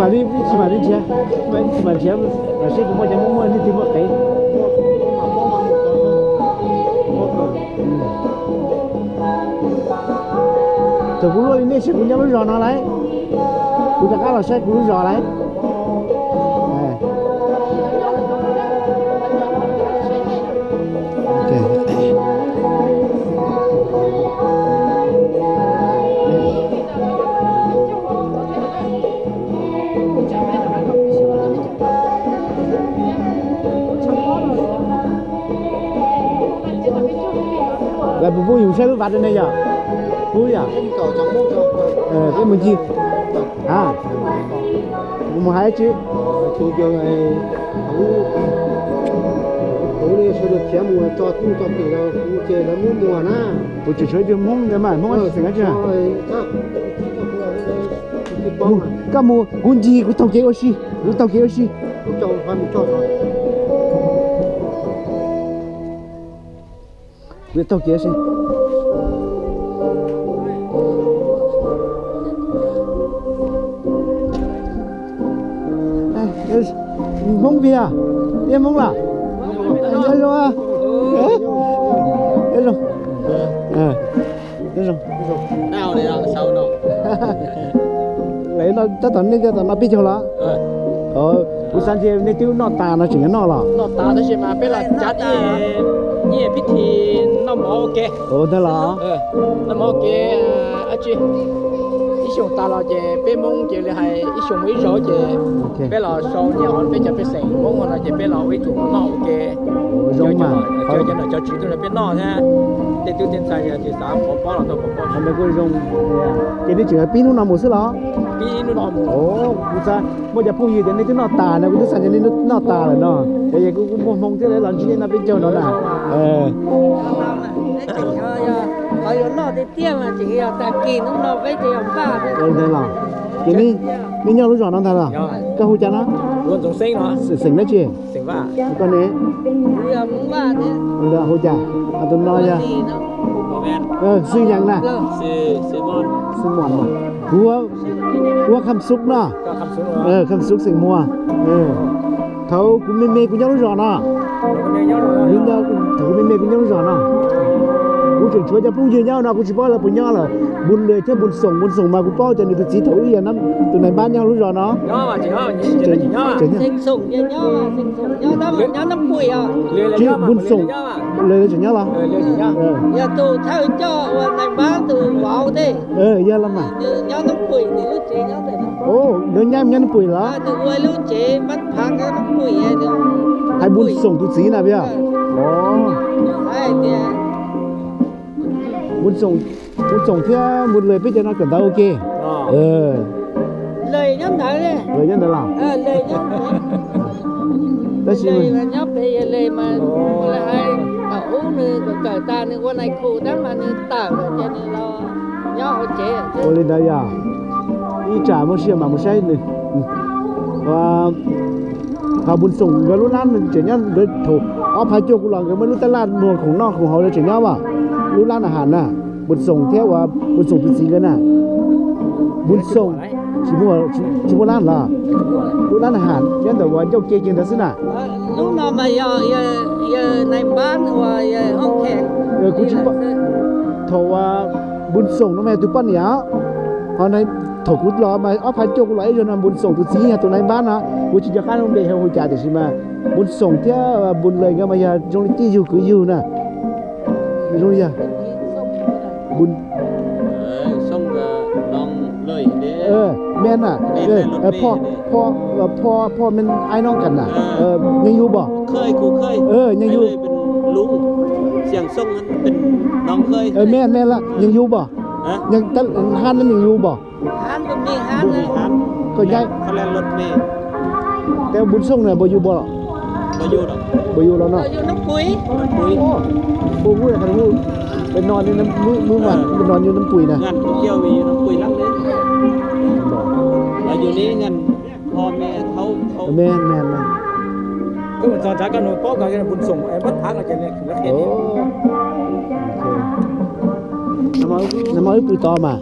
Mam li, tsis mam li nrhiav, tsis mam nrhiav, los seb puas muaj cov Hmoob muaj leej twg muaj qev. Thaum kuv luaj li nej saib kuv nyob lub zos no lauj, kuv rov qab los saib kuv lub zos lauj. Lawv puas pub yus saib lub vaj rau nej yom? Pub yom? Peb mus ncig. A, mus hais tsi? Kuv tseem tshuav ib tug Hmoob ntawd mas Hmoob xeem dab tsi? Koj mus, kuv ncig, kuv taug kev ua si, kuv taug kev ua si. Kuv taug kev ua si. Hmoob via, iab Hmoob lawm. Lawv tab tom nej tab tom noj peb caug los? Kuv xav ntshe nej twb noj tas no tseem yuav noj los? Noj tas tab sis mas peb los cav nyiaj pib thi noj mov ua ke. Ntag los? Noj mov ua ke, ib xyoos tas los ces peb Hmoob ces li hais ib xyoos mus ib zaug ces peb los sau nyiaj hauv peb cov pej xeem Hmoob no ces peb los ua ib txuas mov noj ua ke. Zoo mas, cov niam cov txiv tuaj nrog peb noj thiab, tej tub tej ntxhais yog tsis xav pov pob los tau pov pob. Qhov ntawd kuj zoo. Ces nej tseem pib hnub no mus xwb los? Pib hnub no mus. Kuv xav muaj cov phooj ywg tias nej twb noj tas no, kuv twb xav tias nej noj tas lawm no. Ces kuv kuj muaj hmoo thiab los ntsib nej noj peb caug no na. Qhov yuav noj tiag tiag mas tseem yog tag kis hnub no peb tseem yog npaj. Ntag los? Ces nej nyob lub zos no ntag los? Koj hu cas no? Xeem dab tsi? Koj ne? Hu cas? Tus no yog Xwm Yees na. Xwm Muas. Kuv hu Kham Xub no. Kham Xub xeem Muas. Thaum kuv me me kuv nyob lub zos no. Thaum kuv me me kuv nyob lub zos no, kuv tseem tshuav cov phooj ywg nyob no kuv tsis paub lawv puas nyob lawm. Npun Lwm thiab Npun Xoom, Npun Xoom mas kuv paub tias nws tus txiv thaum ub yog tus nais npab nyob lub zos no. Tsis Npun Xoom, Lwm tseem nyob los? Yog tus thawj coj ua nais npab tus vauv tej. Yog los mas. Nws nyob Nab Pwm, nws lub tsev nyob ntawm no. Nws nyob nyob Nab Pwm los? Nws ua lub tsev npab phav Nab Pwm. Hais Npun Xoom tus txiv na puas yog? Hais tias Npun Xoom, Npun Xoom thiab Npun Lwm peb cov no kawm ntawv ua ke. Lwm nyob ntawd, Lwm nyob ntawd los? Tab sis nyob pem, Lwm mas thaum ub nws kawm tas nws ua nais khu tab mas nws tawm lawm ces nws los nyob hauv tsev. Ua li ntawd yog ib tsam muaj sij hawm mam mus saib nws. Ho Npun Xoom nkawd lub lab tseem nyob, nkawd thaum ob phav cuaj kuv los nkawd muaj lub tab laj muag khoom noj khoom haus tseem nyob mas. Lub lab na has na, Npun Xoom thiab uas Npun Xoom tus txiv nkawd na. Npun Xoom tsis muaj lab los? Lub lab na has nyob ntawm uas ncauj ke kiag ntawd xwb na. Lub no mas yog nais npab uas hoob khees. Kuv tsis, thaum uas Npun Xoom no mas yog tus poj niam. Ho thaum kuv los mas ob phav cuaj kuv los ib zaug no Npun Xoom tus txiv yog tus nais npab no. Kuv tsis nco qab lub npe hu cas tiam sis mas Npun Xoom thiab Npun Lwm nkawd mas yog zoo li tij yug kwv yug na. Zoo li yog Npun, me na, phoj, phoj, phoj me ai no kas na. Nyeej yug npog? Nyeej yug. Me, me la nyeej yug npog? Hab nyeej yug npog? Koj nyaib, tes Npun Xoom na puas yug npog los? Puas yug los no? Peb no, peb no yug Nab Pwm na. Nag hmo wb pw tod mas.